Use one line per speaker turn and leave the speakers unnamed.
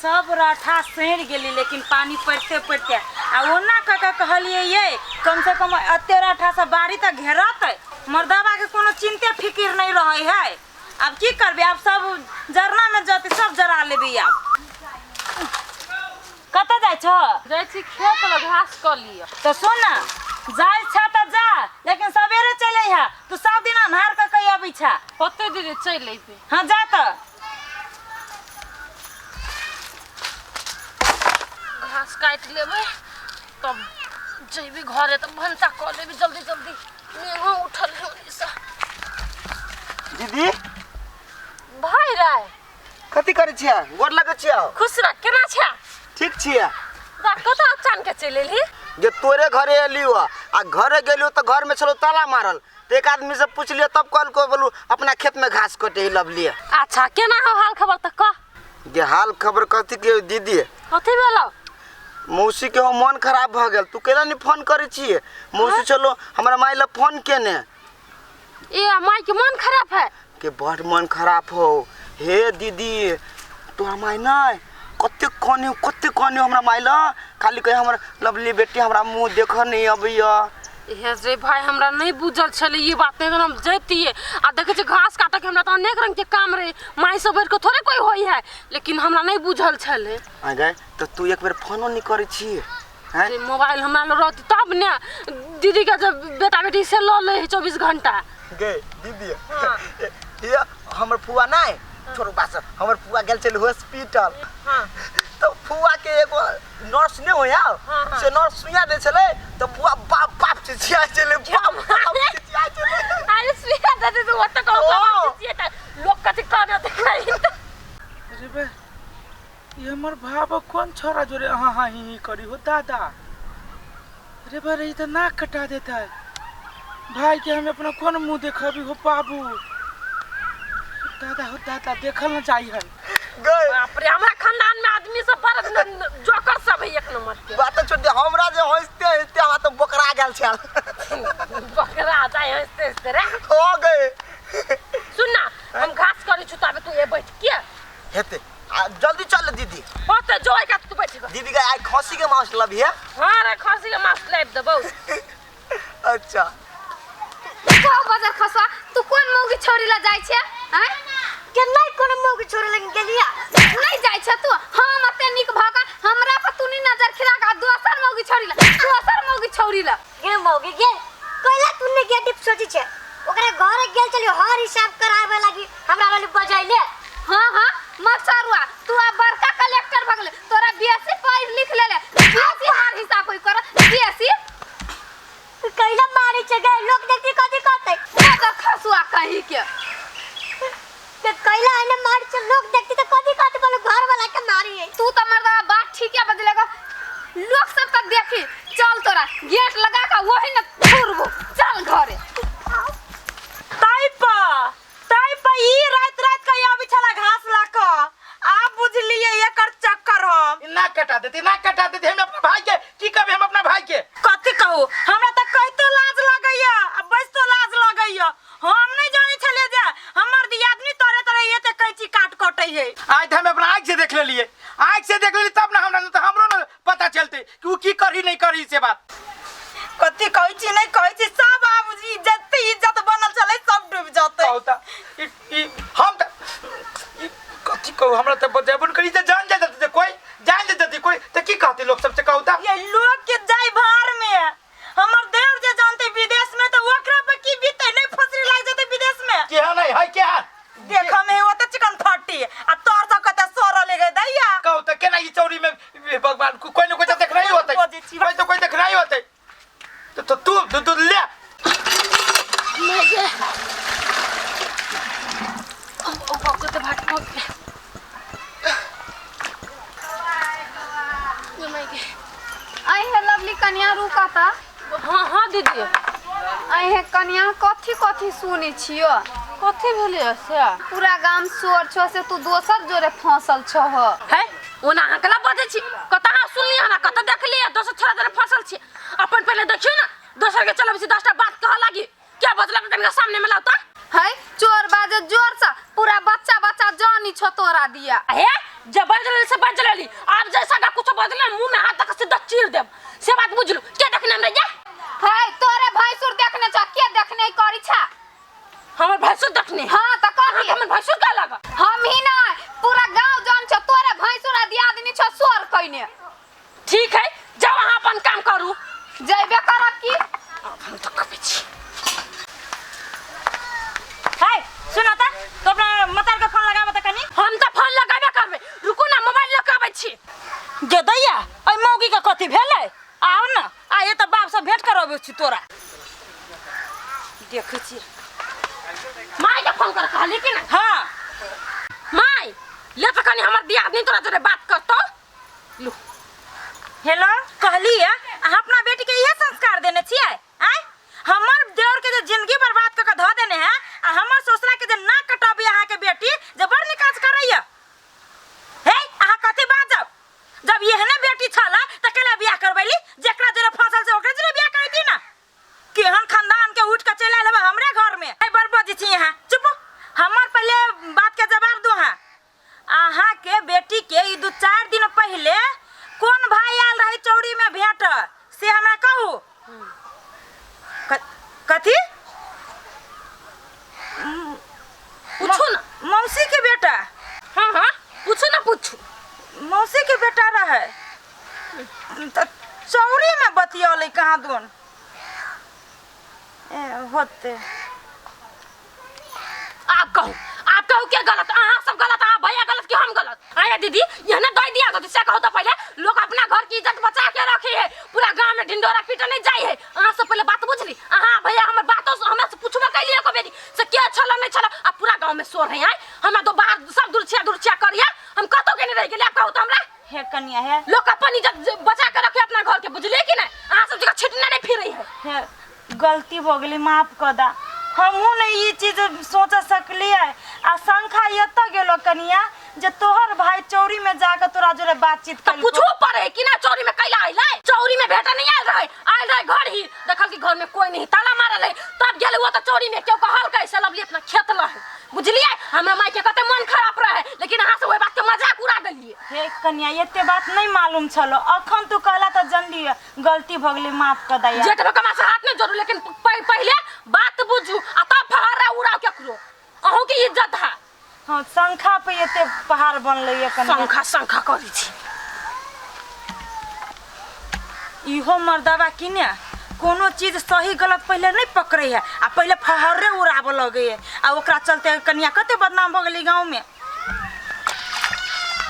सब रठा सड़ि गेली, लेकिन पानी पड़िते पड़िते आ ओना कऽ कऽ कहलियै ये कम से कम एते रठा से बाड़ी तऽ घेरतै। मर्दबा के कोनो चिंते फिकिर नहीं रहे है। आब की करबै, आब सब जरना में जते सब जरा लेबै। आब कतऽ जाइ छौ?
जाइ छी खेत लग घास कऽ लिअ।
तऽ सुन ने, जाइ छ तऽ जा, लेकिन सवेरे चलि अइहा। तू सब दिन अन्हार कऽ कऽ अबै छा।
होतै दीदी, चलि अयबै।
हाँ जा तऽ।
घास काटि लेबै तब जैबी घरे, तऽ भनसा कऽ लेबै जल्दी जल्दी। मेघो उठल है ओन्नीसँ।
दीदी।
भाय राय।
कथी करै छियै? गोर लगै छियै।
खुश रह, केना छै?
ठीक छियै।
दा कतऽ अचान के चलि एलही?
जे तोरे घरे एलियो आ घरे गेलियो तऽ घर में छलो ताला मारल, तऽ एक आदमी से पुछलियो तब कहलको बोलू अपना खेत में घास कटे ही लवलिए।
अच्छा, केना हो हाल खबर तऽ कह।
जे हाल खबर कथी के दीदी?
कथी भेलो?
मौसी के हो मन खराब भऽ गेल। तू केना नहीं फोन करै छियै? मौसी चलो हमरा माय लए फोन केने।
ए माय के मन खराब है?
के बड़ मन खराब हो हे दीदी। तोरा माय नहीं कते कने कते कने हमरा माय ल खाली कहे हमर लवली बेटी हमरा मुंह देख नहीं अबैया।
हे रे भाई, हमरा नहीं बुझल छलै ई बात, नहीं तो हम जैतियै। आ देखै छियै घास काटऽ के हमरा तऽ अनेक रंग के काम रहे, माय से बढ़ि कऽ थोड़े कोई होइ है, लेकिन हमरा नहीं बुझल छलै।
आ गए तऽ तू एक बेर फोनो नहीं करै छी हैं?
जे मोबाइल हमरा लग रहतै तब ने, दीदी के जब बेटा बेटी से लऽ लै है 24 घंटा।
गे दीदी, ये हमर फुआ नहीं छोड़ू बात, हमर फुआ गेल छलै हॉस्पिटल।
हाँ।
तो फुआ के एगो नर्स नहीं होया?
हाँ, हाँ।
से नर्स सुइया दे छलै तो फुआ बाप बाप चिचिया छलै, बाप बाप चिचिया छलै।
अरे सुइया दे दे ओतऽ कहू
ओ।
चिचिया लोक कथी कहने देखै।
अरे बे, ये हमर भाव कौन छोरा जोरे हाँ हाँ ही ही करी हो दादा। अरे बे रे, ई तो नाक कटा देता है भाई के, हम अपना कौन मुंह देखबी हो बाबू। दादा हो दादा, देखल न जाई है।
गए
बाप रे, हमरा खानदान में आदमी सब बड़ जोकर सब है एक नंबर के।
बात तो छोड़ दे, हमरा जे हंसते हंसते हमरा तो बोकरा गेल छल।
बकरा जाय हंसते हंसते रे।
हो गए।
सुन ना, हम घास करै छु ताबे तू ए बैठ के
हेते आ जल्दी चल दीदी।
हो त जो एक तू बैठ गो।
दीदी के आइ खसी के मांस लबी है।
हां रे, खसी के मांस लाबि देबौ।
अच्छा
कहो बजर खसवा, तू कोन मौगी छोड़ी ला जाइ छे? हैं
के नहीं कोनो मौगी छोड़े लगी गेलिया।
नहीं जाइ छे तू? हम एते नीक भऽ कऽ हमरा पर तू नी नजर खिला कऽ दोसर मौगी छोड़ी ला, दोसर मौगी छोड़ी ला।
गे मौगी गे, कैला तू ने गेटिव सोची छे? ओकरा घरे गेल चलियो हर हिसाब करावे लागी हमरा वाली बजैले।
हाँ हाँ मसरुआ, तू अब बड़का कलेक्टर भऽ गेले, तोरा बीएससी पढ़ लिख लेले, बीएससी हर हिसाब होई कर बीएससी।
कैला मारे छे गे, लोग देखती कथी कहते?
मगर खसुआ कहीं के।
के कैला एने मारे छे, लोग देखती तो कथी कहते? बोले घर वाला के मारी है।
तू तो मर्दा बात ठीक है बदलेगा, लोग सब तक देखी। चल तोरा गेट लगा के वही न थुरबो, चल घरे।
ताइ पर ताइ पर ई रात रात के आबै छला घास ला क, आब बुझलियै एकर चक्कर हम।
नाक कटा देती, नाक कटा देती। हम अपना भाई के की कहबे? हम अपना भाई के
कथी कहू? हमरा तऽ कहितो लाज लगैया आ बैसतो लाज लगैया। हम नहीं जानै छलियै जे हमर दियादनी तोरे तोरे एते कैंची काट कटै है।
आज तऽ हम अपना आँख से देख लेलिए, आँख से देख लेलिए तब ना हमरा, तो हमरो ना पता चलते कि उ की करी नहीं करी से बात।
कथी कहै छी नहीं कहै छी, सब आब इज्जत इज्जत बनल छलै सब डूबि जतै।
कहू तऽ ई हम तऽ ई कथी कहू, हमरा तऽ बजेबो नहीं करी। जे जान जाए जे कोई जान जाए कोई तऽ की कहते लोग सबसे? कहू तऽ
ये लोग के जाय भार में, हमर देवर जे जानते विदेश में तो ओकरा पर की बीते? नहीं फसरी लाग जते विदेश में।
केहन है, है केहन?
देख में ओते चिकन फटी आ तोर सब कते सर ले गए दैया।
कहू तऽ केना ई चौरी में भगवान कोई न कोई तो देखना ही होते, कोई तो कोई देखना ही होते। तो तू तू तू ले
मैं ओ बाप तो भाट भऽ गेलै।
आई हे लवली कन्या, रुका ता।
हाँ हाँ दीदी।
आई हे कन्या, कथी कथी सुनै छियो?
कथी भेलै से?
पूरा गाम शोर छो से तू दोसर जोरे फंसल छह।
है ओना अहाँ केला बजै छी? कतऽ अहाँ सुनलियै हमरा, कतऽ देखलियै दोसर छोरा जोरे फसल छी? अपन पहिले देखियौ ने, दोसर के चलबै छी 10टा बात कहऽ लागी। क्या बजलक कनिका सामने में लाउ तऽ।
है चोर बाजे जोर से, पूरा बच्चा बच्चा जानी छो तोरा दिया।
हे जे बजल से बजल
जइबे करब की।
आब हम तऽ कहबै छी।
हाय सुन त, तो अपना मतार के फोन लगाब त कनी।
हम तऽ फोन लगाबे करबै, रुकू ना, मोबाइल लऽ के आबै छी।
गे दैया, एहि मौगी के कथी भेलै? आउ न, आ ये तऽ बाप से भेंट करबै छी तोरा। देखै छी।
माय के फोन कर कहली कि ना?
हाँ।
माय ले तऽ कनी हमर दियादनी तोरा जोरे बात करतौ। लू।
हेलो, कहली है अहाँ अपना बेटी के इहे संस्कार देने छियै? आय हमर देवर के जे जिंदगी बर्बाद कऽ के धऽ देने है, आ हमर ससुरा के जे नाक कटबी अहाँ के बेटी जे बड़ नीक काज करैया। हे अहाँ कथी बाजब? जब एहने बेटी छल तऽ केला बियाह करबैली? जेकरा जोरे फसल से ओकरे जोरे बियाह करैती ना। केहन खानदान के उठ के चलि आयल हेबै हमरे घर में। ए बड़ बजै छी अहाँ, चुप। हमर पहिले बात के जवाब दू। अहाँ अहाँ के बेटी के ई 2-4 दिन पहिले कोन भाई आयल रहे चौरी में भेंट, से हमरा कहू। कथी?
पूछू ना।
मौसी के बेटा।
हाँ हाँ पूछू ना, पूछू।
मौसी के बेटा रहे त चौरी में बतियौले कहाँ दोन ए होते।
आप कहू, आप कहू के गलत? अहाँ सब गलत, अहाँ भैया गलत कि हम गलत? आया दीदी, यह ना दे दिया तो से कहू तो पहले लोग अपना घर की इज्जत बचा के रखे है, पूरा गांव में ढिंडोरा पीट नहीं जाए है। अहाँ सब पहले बात बुझली? अहाँ भैया हमर बातों से हमरा से पूछबो कैलिए को बेरी से के छल नहीं छल, आ पूरा गांव में शोर है। आय हमरा तो बाहर सब दुर्छिया दुर्छिया करिया, हम कतो के नहीं रह गेली। आप कहू तो हमरा।
हे कनिया, हे
लोग अपन इज्जत बचा के रखे अपना घर के, बुझलिए कि नहीं? अहाँ सब जगह छिटने नहीं फिरे है।
हे गलती हो गेली, माफ कर दा। हमहूँ नहीं ई चीज सोच सकलियै। आ शंखा एतऽ गेलो कनिया जे तोहर भाई चौरी में जाके तोरा जोरे बातचीत
तो
कइलको।
पूछो पड़े कि ना चौरी में कैला आइल है? चौरी में भेटा नहीं आयल रहे, आयल रहे घर ही, देखल कि घर में कोई नहीं, ताला मारल है, तब गेल वो तो चौरी में। क्यों कहल कैसे लवली अपना खेत लहे, बुझलिए? हमरा माई के कते मन खराब रहे, लेकिन अहाँ से ओहि बात के मजाक उड़ा देलिए।
हे कनिया, एते बात नहीं मालूम छलो, अखन तू कहला त जनलिए। गलती भ गेली, माफ कर दैया।
जेठ में कमा से हाथ नहीं जोड़ू, लेकिन पहले बात बुझू आ तब फहरा उड़ाओ केकरो, अहूँ के इज्जत है।
हाँ, शंखा पे एते पहाड़ बनलै ये कनिया।
शंखा शंखा करै छी।
इहो मर्दबा कि ने कोनो चीज सही गलत पहले नहीं पकड़े है, आ पहले फहरे उड़ाबऽ लगे है, आ ओकरा चलते कनिया कते बदनाम भऽ गेलै गाँव में।